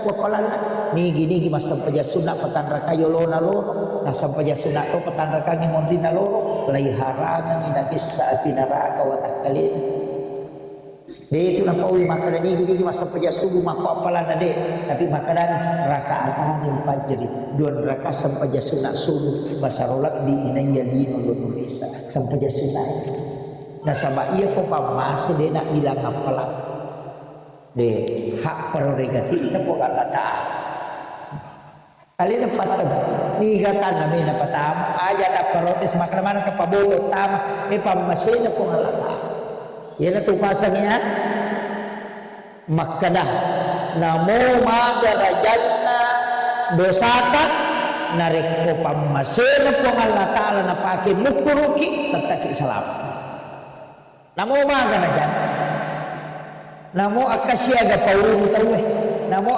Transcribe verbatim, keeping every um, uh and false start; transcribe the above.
Wappalanna, nigi-nigi massempajang sunna patanraka yolona loro, nassempajang sunna to patanrakangi monrinna loro, laiharangangi nabissa api naraka watakkalena. De tu napaui makkada nigi-nigi massempajang subuh makko appalanna de, tapi makkadani rakaatani fajri, dua rakaat sempajang sunna subuh, basaro labbi inaiya lino lolorisa sempajang sunna. Nasaba iya ko pammase de nabilang appalang. De, hak prerogatifna Puang Allah Ta'ala. Alena patteng, niga tanna mena patama, aja da protes, makkada maneng ka paboto tama, e pammasena Puang Allah Ta'ala. Iyana tu pasang ya, makkada, namo maga rajanna dosata, narekko pammasena Puang Allah Ta'ala napake mukkuruki, tettaki salama. Namo maga rajanna. Namo akkasiaga pauru tauwe. Namo